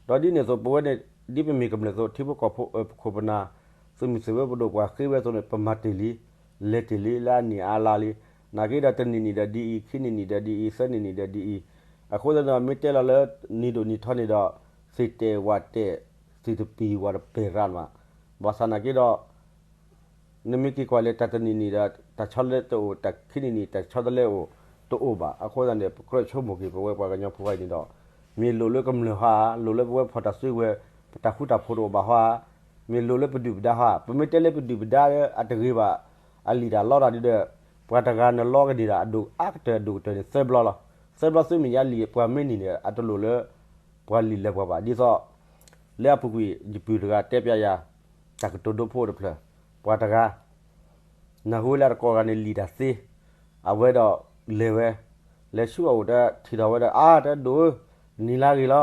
ဒီးဒ်န့ၣ်အသိး ပဝဲန့ၣ် ဒ်ပမ့ၢ်ကမျၢၢ်အသိး ထံဖိကီၢ်ဖိ ပခိၣ်ပနၢ် သုးမုၢ်သုးဘိပဒိၣ်ပှၤဃ့ဝဲအသိးန့ၣ် ပမၤတ့ၢ်လံ, လဲၤတ့ၢ်လံ လၢအနံၣ်အါလါလံ, နာ်က့ဒီးတနံၣ်နံၣ်ဒီးဒ်အံၤ ခံနံၣ်နံၣ်ဒီးဒ်အံၤ သၢနံၣ်နံၣ်ဒီးဒ်အံၤ, အဃိသတးဒီးမ့ၢ်တဲလီၤလၢ နံၤဒိၣ်နံၤထီန့ၣ်ဒီး သ့ၣ်တဲာ်ဝၣ်တဲာ် သ့ၣ်တပံၤဝၣ်တပဲာ်ရၣ်မး, ဘၣ်ဆၣ်နာ်က့ဒီး နမ့ၢ်က့ၤကွၢ်လဲၣ် တၢ်တနံၣ်နံၣ်ဒီး တၢ်ဆီတလဲတအိၣ်, တၢ်ခံနံၣ်နံၣ် တၢ်ဆီတလဲအိၣ်, တအိၣ်ဘၣ်. အဃိသတးန့ၣ် ပကြၢးဆိကမိၣ်က့ၤ ပဝဲပှၤကညီဖိခွါအံၤန့ၣ်ဒီး မ့ၢ်လိၣ်လၢကမျၢၢ်ဟါ, လိၣ်လၢပဝဲဖီၣ်တၢ်စုကဝဲၤ ပတၢ်ဃူတၢ်ဖိးတအိၣ်ဘၣ်ဟါ, မ့ၢ်လိၣ်လၢပဒုၣ်ပဒါဟါ, ပမ့ၢ်တဲလၢပဒုၣ်ပဒါလၢအတဂ့ၤဘၣ်, အလံာ်တၢ်လီတၢ်ဒုဒီး ပှၤတဂၤနလီကန့ၢ်ဒၣ်အဒိၣ်အါကတၢၢ်အဒိၣ်ကတၢၢ်န့ၣ် သၢဘျီလီၤ. သၢဘျီသုမဲာ်ညါလံာ်ပှၤမ့ၢ်နံၤန့ၣ် အတလိၣ်လၢ ပှၤလံာ်လဲၤပှၤဘၣ် ဒ်သိး လၢအပူၤကွံာ် ယပုၢ်တဂၤတဲပျးယၤ တၢ်ကတိၤဒိဖိတဖျၢၣ် ပှၤတဂၤ နၢ်ဟူလၢအတကိးဂၤန့ၣ်လံာ်တၢ်သ့, အဝဲဒီးလဲၤဝဲ, လဲၤဆူအအိၣ်တထံၣ်ထီၣ်ဝဲဒီး အါ တဲဒိၣ်ဧၢ, နံၤလၢဂ့ၤလီၤ,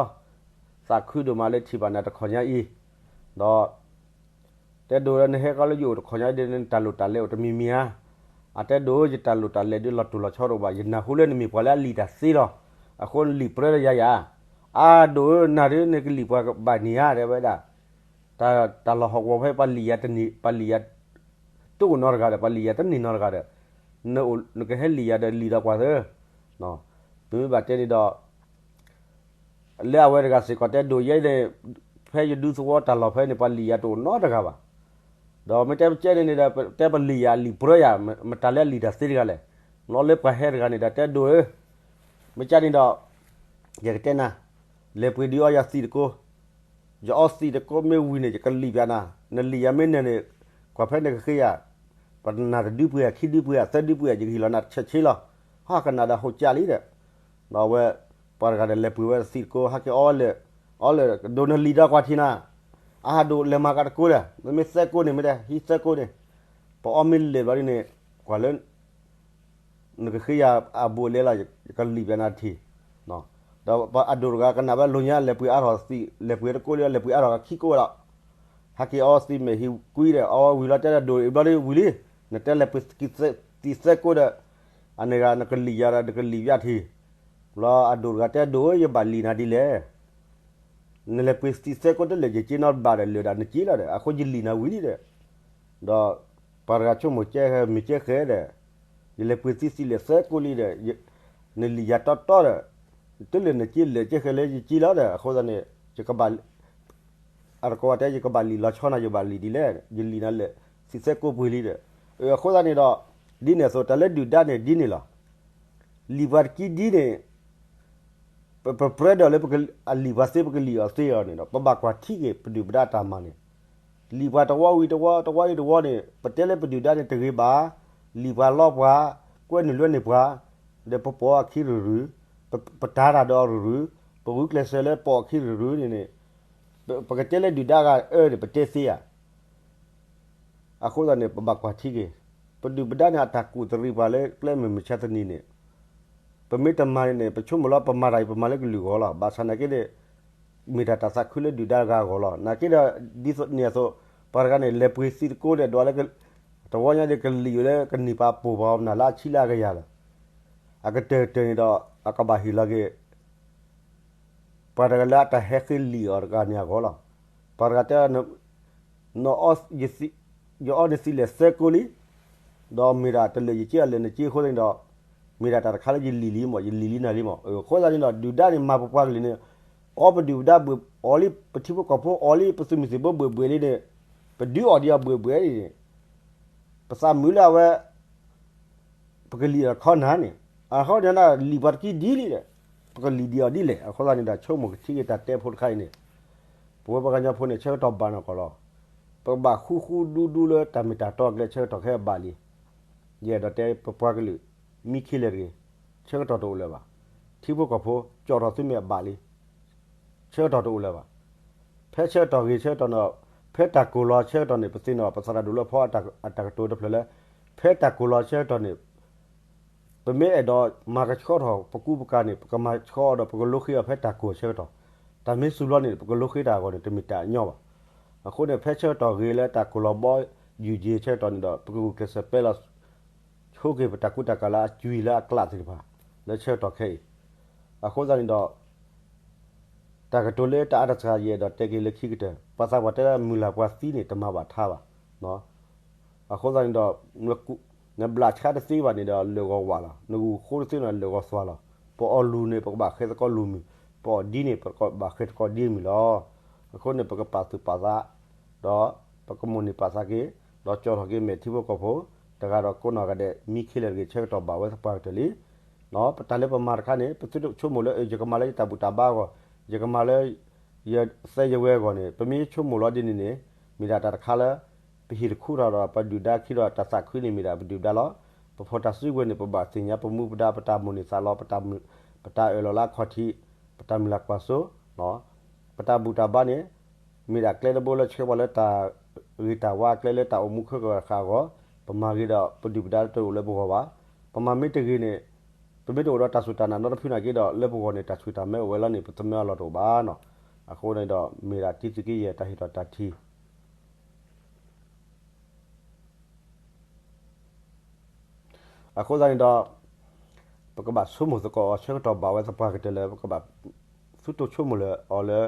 သးခုဒိၣ်မးလၢထံၣ်ဘၣ်နၤတခီညါအံၤ, ဒီး တဲဒိၣ်ဧၢ နဟဲခီလၢယအိၣ်တခီညါအံၤဒီး နတၢ်လိၣ်တၢ်လဲၤအိၣ်တမံၤမံၤဧါ, အတဲဒိၣ်ဧၢ ယတၢ်လိၣ်တၢ်လဲၤဒုးလီၤတိၢ်လီၤဆီတအိၣ်ဘၣ် ယနၢ်ဟူလၢနမ့ၢ်ပှၤလၢအလံာ်တၢ်သ့လီၤ, အဃိနလံာ်ပြၢလၢယၤယၤ, အါဒိၣ်ဧၢ နၤဒုးနကလံာ်ပှၤဘၣ်န့ၢ်ဧါ တဲဝဲဒၣ် တၢ်လီၢ်ဟီၣ်ကဝီၤဖဲပှၤလံာ်ယၤတန့ၢ် ပှၤလံာ်ယၤ တအိၣ်နီတဂၤဒီး ပှၤလံာ်ယၤတန့ၢ်နီတဂၤဒီး နကဟဲလံာ်ယၤဒီးလံာ်ဒီးကွၢ်သၢ, ပမ့ၢ်ဘၣ်တဲန့ၣ်ဒီး လၢအဝဲတဂၤစ့ၢ်ကီးတဲဒိၣ်ယဲန့ၣ်, ဖဲယဒူသဝီတၢ်လီၢ်ဖဲန့ၣ် ပှၤလံာ်ယၤတအိၣ်နီတဂၤဘၣ်, ဒီးမ့ၢ်တဲပကဲန့ၣ်န့ၣ်ဒီး တဲပလံာ်ယၤအလံာ်ပြၢယၤ, မတၤလၢအလံာ်တၢ်သ့တဂၤလဲၣ်, လီၤလၢပှၤဟဲတဂၤန့ၣ်ဒီးတဲဒိၣ်ဧၢ, မ့ၢ်ကန့ၣ်ဒီး ယကတဲနၤ, လဲၤပှ့ၤဒုးအီယၤသံးတကိး, ယအီသံးတကိးမ့ၢ်ဝံၤန့ၣ် ယကလံာ်ပျးနၤ, နလံာ်ယၤမ့ၢ်နၢၤန့ၣ်, ကွၢ်ဖဲနကဃ့ယၤ, ပနၢ်တဒုပှ့ၤဧါ ခံဒုပှ့ၤဧါ သၢဒုပှ့ၤဧါ ယကဟ့ၣ်လီၤနၤတဆဲးဆ့လီၤ, ဟီၣ်ကနၣ်ဒီးဟိၣ်ကၠၢလံဒီး, ဒီးအဝဲ ပှၤတဂၤဒီးလဲၤပှ့ၤဝဲသံးတကိး ဟဲက့ၤအီဝဲလၢာ်, အီလၢာ် ဒိၣ်နလံာ်ဒီးကွၢ်ထံနၤ, အဟးဒိၣ်လဲၤမၤကဒီးတကိးဒီး မ့မ့ၢ်သၢကိးန့ၣ် မ့ၢ်တဲ ဟံးသၢကိးန့ၣ်, ပအီမ့ၢ်လၢာ်ဘျီဒ်န့ၣ်, ကွၢ်လၢ နကဃ့ယၤအဘူးအလဲလီၤ, ယကလံာ်ပျးနၤတထံၣ်, ဒီးအဒိၣ်တဂၤကနၣ်ဝဲလိာ်ညါ လဲၤပှ့ၤအါထီၣ်သံး လဲၤပှ့ၤတကိးလံ လဲၤပှ့ၤအါထီၣ်ခံကိးဝဲလီၤ, ဟဲက့ၤအီသံးမဲာ်ဟံးကွံဒီး အီဝဲဝံၤလီၤ တဲဒၣ်ဒိၣ်အံၤဘျီဒ်ဝံၤလံ, နတဲလဲၤပှ့ၤသံးသၢကိးဒီး, အန့ၣ်ဂၤနကလံာ်ယၤဒီးနကလံာ်ပျးထံၣ်, လီၤအဒိၣ်တဂၤတဲဒိၣ်ဧၢ ယဘၣ်လံာ်နၤဒ်လဲၣ် နလဲၤပှ့ၤသံးသၢကိးတလၢာ် ယက့နီတဘၣ်ဒီးလၢာ်ဒၣ်နက့လီၤဒီး အဃိယလံာ်နၤဝံၤလံဒီး, ဒီးပှၤတဂၤဆိကမိၣ်ကဲမ့ၢ်ကဲဃဲဒီး, ယလဲၤပှ့ၤသံးသံးလၢာ်သၢကိးလံဒီး, နလံာ်ယၤတီတီဒီး, တုၤလၢနက့လၢာ်ကဲဃဲလၢယက့လီၤဒီး အဃိသတးန့ၣ်, ယကဘၣ် အတကိးဝဲတဲ ယကဘၣ်လံာ်လီၤဆီနၤ ယဘၣ်လံာ်ဒ်လဲၣ်, ယလံာ်နၤလၢာ်သံးသၢကိးပှ့ၤလံဒီး, အဃိသတးန့ၣ်ဒီး, ဒ်န့ၣ်အသိး တၢ်လၢဒုၣ်ဒါန့ၣ်ဒ်န့ၣ်လီၤ, လံာ်ပှၤတကံဒ်န့ၣ် ပပြၢဒီးလၢအလံာ်ပှၤသ့ ပကလံာ်အီၤသ့အီၤန့ၣ်ဒီး ပဘၣ်ကွၢ်ထံက့ၤ ပဒုၣ်ပဒါတၢ်မၤန့ၣ်, လံာ်ပှၤတဝီဝံၤတဝီ တဝီဝံၤတဝီန့ၣ် ပတဲလၢပဒုၣ်ဒါန့ၣ်တဂ့ၤဘၣ်, လံာ်ပှၤလီပှၤ, ကွဲနုာ်လွဲန့ၢ်ပှၤ, ဒီးပပိာ်အခံရုၢ်ရုၢ်, ပတၤတၢ်ဒီးအီၤရုၢ်ရုၢ်, ပဂုာ်ကျဲးစၢးလၢပိာ်အခံရုၢ်ရုၢ်န့ၣ်န့ၣ်, ပကတဲလၢဒုၣ်ဒါဂၤအၢန့ၣ် ပတဲသ့ဧါ အဃိသတးန့ၣ် ပဘၣ်ကွၢ်ထံက့ၤ, ပဒုၣ်ပဒါန့ၣ် အတၢ်ကူၣ်သရံးပှၤလၢကျဲမုၢ်မဆါတနံၤန့ၣ်, ပမ့ၢ်တမၤန့ၣ်န့ၣ် ပဆိကမိၣ်လီၤ ပမၤတၢ်အံၤ ပမၤလၢကလုာ်ဂီၢ်လီၤ. ဘၣ်ဆၣ်နာ်က့ဒီး မ့ၢ်တၢ်တၢ်သးခုလၢဒုၣ်ဒါဂၤအဂီၢ်လီၤ. နာ်က့ဒီး ဒ်န့ၣ်အသိး ပှၤတဂၤန့ၣ် လဲၤပှ့ၤသံးတကိးဒီး ဒွးလၢ တဝီညါဒီး ကလံာ်အီၤလၢကန့ၢ်ပာ်ပိာ်ပှၤအီၤမနုၤလၢအဆံးလၢအကယၤလီၤ. အကတၢၢ်တၢၢ်န့ၣ်ဒီး အကဘၣ်ဟ့ၣ်လီၤက့ၤ ပှၤတဂၤလၢအတၢ်ဟဲဃ့လံာ်အီၤတဂၤန့ၣ်အဂီၢ်လီၤ. ပှၤတဂၤတဲ ယအီနသံးလဲၣ်သၢကိးလံ, ဒီးမ့ၢ်ဒၣ်တလၢာ်ယက့အလၢာ်နက့အဃိသတးန့ၣ်ဒီး, မ့ၢ်ဒၣ်တၢ်တခါလၢယလံာ်လံမး ယလံာ်လံနၤလံမး. အဃိသတးန့ၣ်ဒီး ဒုၣ်ဒါန့ၣ် မၤပပှၤကလုာ်န့ၣ်, အီပဒုၣ်ပဒါဘှ့ၣ်အီၤလံ ပထံဖိကီၢ်ဖိအီၤလံ ပသုးမုၢ်သံၣ်ဘိဘှ့ၣ်ဘှ့ၣ်လံန့ၣ်, ပဒုးအီၤဒံးအီၤဘှ့ၣ်ဘှ့ၣ်လံန့ၣ်, ပသးမုာ်လၢအဝဲ ပကလံာ်အီၤခီနၤန့ၣ်, အဃိန့ၣ် လံာ်ပှၤတကံဒ်လံဒီး, ပကလံာ်ဒံးအီၤဒ်လဲၣ်. အဃိသတးန့ၣ်ဒီး ဆိကမိၣ်ကထံၣ်က့ၤတၢ်တဲဖိတခါအံၤန့ၣ်, ပဝဲပှၤကညီဖိန့ၣ် ဆၢကတီၢ်ဘၣ်နီၢ်ကီၢ်လီၤ. ပကဘၣ်ဃူဃူဒူဒူလၢတၢ်မ့ၢ်တၢ်တီအကျဲ ဆၢကတီၢ်ခဲအံၤဘၣ်လံ. ယအဲၣ်ဒိးတဲပပှၤကလုာ် မံခ့လဲၣ်တဂ့ၤ, ဆၢကတီၢ်တအိၣ်လၢၤဘၣ်. ထံဖိကီၢ်ဖိ ကၠီၣ်ထီၣ်သုမဲာ်ဘၣ်လံ. ဆၢကတီၢ်တအိၣ်လၢၤဘၣ်. ဖဲဆၢကတီၢ်ဂ့ၤဆၢကတီၢ်န့ၣ်, ဖဲတၢ်ကိၢ်လီၤဆၢကတီၢ်န့ၣ် ပသ့ၣ်နီၣ်ပသရၣ်ဒိၣ်လၢဖီအတၢ်ကတိၤတဖျၢၣ်လၢ, ဖဲတၢ်ကိၢ်လီၤဆၢကတီၢ်န့ၣ် ပမ့ၢ်အဲၣ်ဒိးမၤကဆှီထီၣ်ပကူပကၤန့ၣ် ပကမၤဆှီအီၤဒီး ပကလိဃ့အီၤဖဲတၢ်ကိၢ်ဆၢကတီၢ်, တၢ်မ့ၢ်စူၤလီၤန့ၣ် ပကလိဃ့တၢ်အဂီၢ်န့ၣ် တမ့ၢ်တၢ်အညီဘၣ်. အဃိန့ၣ် ဖဲဆၢကတီၢ်ဂ့ၤလၢတၢ်ကိၢ်လီၤဘီယူၤယ့ၤဆၢကတီၢ်န့ၣ်ဒီး ပကဂုာ်ကျဲးစၢးပဲလီၤ ဆိက့ၤပတၢ်ကူတၢ်ကၤလၢအကွံာ်လၢအကျးသ့ၣ်တဖၣ် လၢဆၢကတီၢ်ခဲအံၤ. အဃိသတးန့ၣ်ဒီး တၢ်ကတိၤလၢတၢ်အါတစှၤယအဲၣ်ဒိးတဲက့ၤလၢခံကတၢၢ်, ပှၤသးပှၢ်တဲလၢမုၢ်လၢ်ပှၤသံန့ၣ် တမၤဘၣ်ထါဘၣ်. အဃိသတးန့ၣ်ဒီး နဘျးဆါတသ့ဘၣ်န့ၣ်ဒီး လၢာ်ဂီၤဝးလီၤ, နဂုၢ်ဃိတသ့န့ၣ် လၢာ်ဂီၤသွးလီၤ. ပအီၣ်လူၤန့ၣ် ပကဘၣ်ဃဲသကိးလူၤမုၢ်, ပအီၣ်ဒံန့ၣ် ပကဘၣ်ဃဲသကိးဒံမုၢ်လီၤ. အဃိန့ၣ် ပကပာ်သူၣ်ပာ်သး ဒီးပကမိၣ်န့ၢ်ပာ်သးက့ၤ, ဒီးကၠီၣ်ထီၣ်က့ၤမဲာ်ထံဖိကီၢ်ဖိ, တဂၤဒီးကိးနီၢ်ဂၤဒဲး မံခ့လဲၣ်တဂ့ၤ ဆၢကတီၢ်ဘၣ်ဝဲသပှၢ်ကတၢၢ်လံ. ပတၢ်လၢပမၤတခါန့ၣ် ပသုတဆိကမိၣ်လၢ အၢ ယကမၤလၢယတၢ်ဘူၣ်တၢ်ဘါအဂီၢ်, ယကမၤလၢ ယသဲယဝဲအဂီၢ်န့ၣ် ပမ့ၢ်ဆိကမိၣ်လီၤဒ်န့ၣ်န့ၣ် မ့ၢ်ဒၣ်တၢ်တခါလၢ ပဟ့ၣ်တခူထီၣ်ဒီးပဒုၣ်ဒါခံဒီး တၢ်သးခုန့ၣ်မ့ၢ်ဒၣ်ပဒုၣ်ဒါလီၤ. ပဖီၣ်တၢ်စုကဝဲၤန့ၣ် ပဘၣ်သ့ၣ်ညါပမူပဒါ ပတၢ်မိၣ်န့ၢ်သးလီ ပတၢ်အၢၣ်လီၤလၢအခီၣ်ထံး ပတၢ်မုၢ်လၢ်ကွၢ်စိ ပတၢ်ဘူၣ်တၢ်ဘါန့ၣ် မ့ၢ်ဒၣ်ကျဲတဘိလၢဆှၢပှၤလၢတၢ်ဂ့ၤတၢ်ဝါအကျဲ လၢတၢ်အိၣ်မူခဲကီၢ်ဃာ်အဂီၢ်, ပမၤဂ့ၤဒီးပဒုၣ်ပဒါတအိၣ်လၢပဂီၢ်ဘၣ်. ပမၤမ့ၢ်တဂ့ၤန့ၣ် ပမ့ၢ်တအိၣ်ဒီးတၢ်စူၢ်တၢ်နာ်နီတဖုနာ်က့ဒီး လၢပဂီၢ်န့ၣ် တၢ်ဆူၣ်တၢ်မဲအိၣ်ဝဲလီၤန့ၣ် ပသမၢအလီၢ်တအိၣ်ဘၣ်နီၤ. အဃိန့ၣ်ဒီး မ့ၢ်ဒၣ်တံသုးက့ယဲၢ်တၢ်ဟ့ၣ်ထီၣ်တၢ်ထံၣ် အဃိသတးန့ၣ်ဒီး ပကဘၣ်ဆိကမိၣ်သကိးအီၤ ဆၢကတီၢ်ဘၣ်ဝဲသပှၢ်ကတၢၢ်လၢ ပကဘၣ်သူတိၢ်ဆိကမိၣ်လၢအီၤလၢ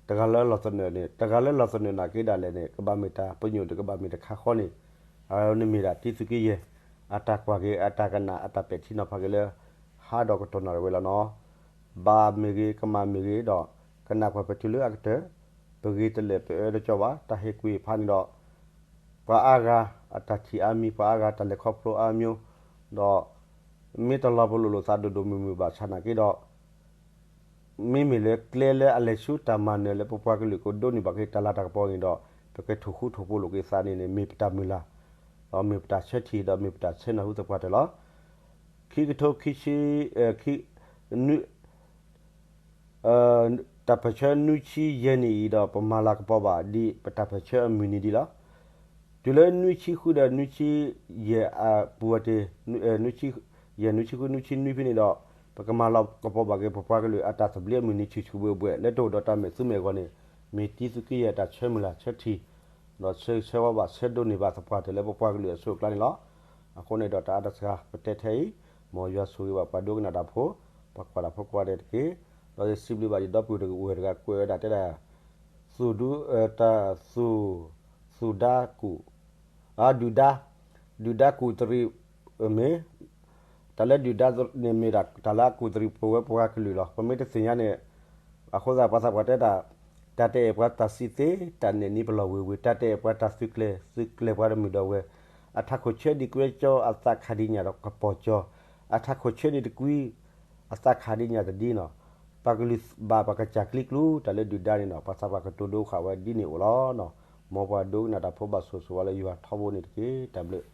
တဂၤလၢလီၢ်သနၢၣ်န့ၣ် တဂၤလၢလီၢ်သနၢၣ်နာ်က့ဒၣ်လဲာ်န့ၣ် ကဘၣ်မ့ၢ်တၢ်ပညိၣ်ဒီး ကဘၣ်မ့ၢ်တခါဃီန့ၣ် အဝဲန့ၣ်မ့ၢ်ဒၣ်တံသုးက့ယဲၢ် အတၢ်ကွၢ်က့ၤ အတၢ်ကနၣ် အတၢ်ပဲာ်ထံနီၤဖးက့ၤလၢ ဟါဒီးကတီၢ်နၣ်ရံၣ်ဝဲလီၤနီၤ. ဘၣ်မ့ၢ်ဂ့ၤ ကမၣ်မ့ၢ်ဂ့ၤဒီး ကနၣ်ကွၢ်ပတုၤလၢအကတၢၢ် ပဂ့ၤတလၢာ်ပအၢတကီဘၣ် တၢ်ဟ့ၣ်ကူၣ်ဟ့ၣ်ဖးန့ၣ်ဒီး ပှၤအါဂၤအတၢ်ထံၣ်အါမံၤ ပှၤအါဂၤတၢ်လဲၤခီဖျိအါမံၤ ဒီး မ့ၢ်တလီၤပလိာ်လိာ်သးဒိၣ်ဒိၣ်မုၢ်မုၢ်ဘၣ်ဆၣ်နာ်က့ဒီး မ့မ့ၢ်လၢကျဲလၢအလဲၤဆူတၢ်မၤနၢၤလၢပပှၤကလုာ်ကဒိးန့ၢ်ဘၣ်က့ၤတၢ်လၤတၢ်ကပီၤန့ၣ်ဒီး ပကထိၣ်ဃူထိၣ်ဖိးလိာ်က့ၤသးန့ၣ်န့ၣ် မ့ၢ်ပတၢ်မုၢ်လၢ် ဒီးမ့ၢ်ပတၢ်ဆၢထံၣ်ဒီးမ့ၢ်ပတၢ်ဆၢနၢ်ဟူသပှၢ်တၢၢ်လီၤ. ခံကထိခံဆံ တၢ်ပၢၢ်ဆၢနွံဆံယဲၢ်နံၣ်အံၤဒီး ပမၤလၤကပီၤဘၣ်ဒ်ပတၢ်ပၢၢ်ဆၢအမုၢ်နံၤဒ်လီၤ. တုၤလၢနွံဆံဃုဒီးနွံဆံယဲၢ်အပူၤဝဲတ့ၢ် နွံဆံဃု နွံဆံနွံဖဲန့ၣ်ဒီး ပကမၤလၤကပီၤဘၣ်က့ၤပပှၤကလုာ်အတၢ်သဘျ့အမုၢ်နံၤဆူၣ်ဆူၣ်ဘှဲၣ်ဘှဲၣ် လၢတအိၣ်ဒီးတၢ်မဲာ်သူမဲာ်ဂီၤန့ၣ် မ့ၢ်တံသုးက့ယဲၢ်တၢ်ဆၢမုၢ်လၢ်ဆၢထံၣ် ဒီးဆၢဂ့ၤဆၢဝါဘၣ်ဆၢဒိးန့ၢ်ဘၣ်သပှၢ်တၢၢ်လၢပပှၤကလုာ်အစိအကျါန့ၣ်လီၤ. အဃိန့ၣ်ဒီးတအါတစှၤပတဲထဲအံၤ မ်ယွၤဆိၣ်ဂ့ၤဘၣ်ပှၤဒိကနၣ်တၢ်ဖိ ပှၤကွၢ်တၢ်ဖိကိးဂၤဒဲးတက့ၢ်. ဒီးစံးဘျုးဘၣ်ယဒီပုၢ်ဝဲၢ်တဂၤကွဲးဝဲဒၣ်တဲဒၣ် သူၣ်ဒူ တၢ်သူၣ် သူၣ်ဒါကူၣ် အဒုၣ်ဒါ ဒုၣ်ဒါကူၣ်သရံး မ့ၢ် တၢ်လၢဒုၣ်ဒါန့ၣ်မ့ၢ်ဒၣ်တၢ်လၢအကူၣ်သရံးပဝဲပှၤကလုာ်လီၤ. ပမ့ၢ်တသ့ၣ်ညါန့ၣ် အဃိသတးပှၤသးပှၢ်တဲတၢ် တၢ်တအဲၣ်ပှၤတၢ်စံးသ့ တၢ်နဲၣ်နံပလီၢ်ဝ့ၤဝ့ၤ တၢ်တအဲၣ်ပှၤတၢ်သုးကျဲၤ သုးကျဲၤပှၤတမုၢ်ဒီးဝဲ အထးခိၣ်ဆၢဒံးကွဲကၠီ အသးခးဒံးညၣ်ဒီးကပီၤကၠီ အထးခိၣ်ဆၢဒံးတကွံ အသးခးဒံးညၣ်တဒ်နီၤ. ပှၤကလုာ်ဘၣ်ပှၤကစၢ်ကျံကျူ တၢ်လၢဒုၣ်ဒါန့ၣ်နီၤ ပှၤသးပှၢ်ကတိၤဒိဃာ်ဝဲဒ်န့ၣ်အိၣ်လီၤ. မ်ပှၤဒိကနၣ်တၢ်ဖိဘၣ်ဆိၣ်ဂ့ၤဆိၣ်ဝါလၢယွၤထီဘိန့ၣ်တက့ၢ်. တၢ်ဘျုး